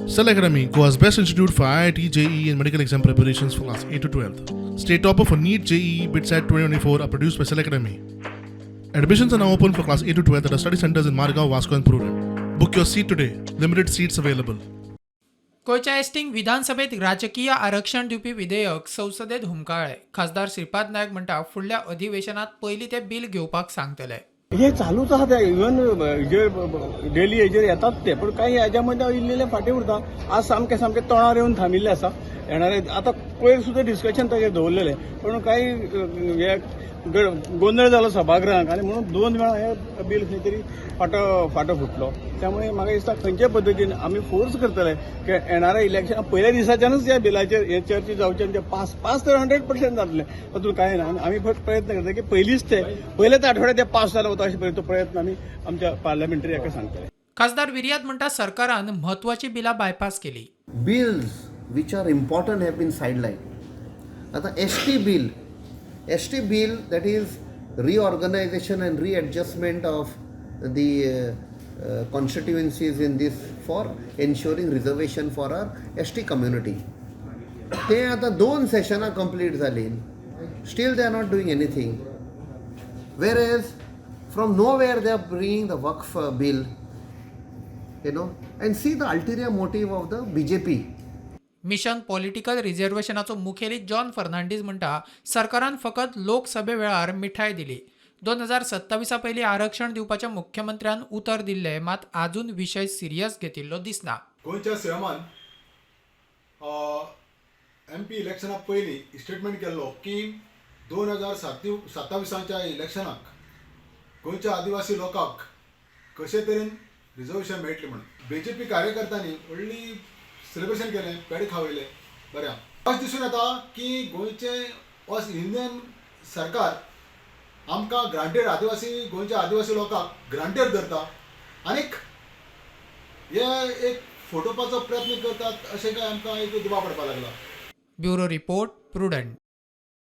Cell Academy, Goa's best institute for IIT, JEE, and medical exam preparations for class 8 to 12. State topper for NEET, JEE, BITSAT 2024 are produced by Cell Academy. Admissions are now open for class 8 to 12 at our study centers in Margao, Vasco, and Prudent. Book your seat today. Limited seats available. गोंयच्या एसटींक विधानसभेत राजकीय आरक्षण दिवपी विधेयक संसदेत हुमकाळ्ळे. खासदार श्रीपाद नायक म्हणटा, फुडल्या अधिवेशनात पयलीं तें बील घेवपाक सांगतले. हे चालूच आहा ते. इवन जे डेली हेजेर येतात ते, पण काही हेज्या मदीं इल्लें फाटीं उरता. आज सामकें सामकें तोंडार येवन थांबिल्लें आसा. येणारे आतां पयर सुद्दां डिस्कशन ताजेर दवरलेलें, पण काही हे गोंदळ जालो सभागृहाक आनी म्हणून दोन वेळा हे बील खंय तरी फाटो फाटो फुटलो. त्यामुळे म्हाका दिसता, खंयचे पद्दतीन आमी फोर्स करतले की येणाऱ्या इलेक्शन पयल्या दिसाच्यानूच ह्या बिलाचेर हे चर्चा जावचे आनी ते पास पास तर 100% जातले, तातूंत कांय ना. आनी आमी फक्त प्रयत्न करता की पयलींच ते पयल्याच आठवड्यात ते पास जाले वता अशें तो प्रयत्न आमी आमच्या पार्लमेंटरी हाका सांगतले. खासदार विर्याद म्हणटा, सरकारान म्हत्वाची बिलां बायपास केली. Bills which are important have been sidelined. आता ST bill, ST bill, that is reorganization and readjustment of the constituencies in this for ensuring reservation for our ST community. ते आता दोन सेशनां कंप्लीट जालीं, still they are not doing anything, whereas from nowhere they are bringing the Waqf bill and see the ulterior motive of the BJP. Mission political रिझर्वेशनाचो मुखेली John Fernandes म्हणटा, सरकारान फकत लोकसभे वेळार मिठाय दिली. 2027 पयलीं आरक्षण दिवपाचें मुख्यमंत्र्यान उतर दिल्लें, मात आजून विशय सिरियस घेतिल्लो दिसना. गोंयच्या सीएमान एमपी इलेक्शना पयलीं स्टेटमेंट केल्लो की 2027च्या इलेक्शनाक गोंयच्या आदिवासी लोकांक कशे तरेन रिजर्वेशन मेळटलें म्हणून. बीजेपी कार्यकर्त्यांनी व्हडली सेलिब्रेशन केलें, पेडे खावयले. बरें, अशें दिसून येता की गोंयचें अस इंडियन सरकार आमकां ग्रांटेड, आदिवासी, गोंयच्या आदिवासी लोकांक ग्रांटेड धरता आनीक हे एक फटोवपाचो प्रयत्न करतात, अशें काय आमकां एक दुबाव पडपाक लागला. Bureau report, Prudent.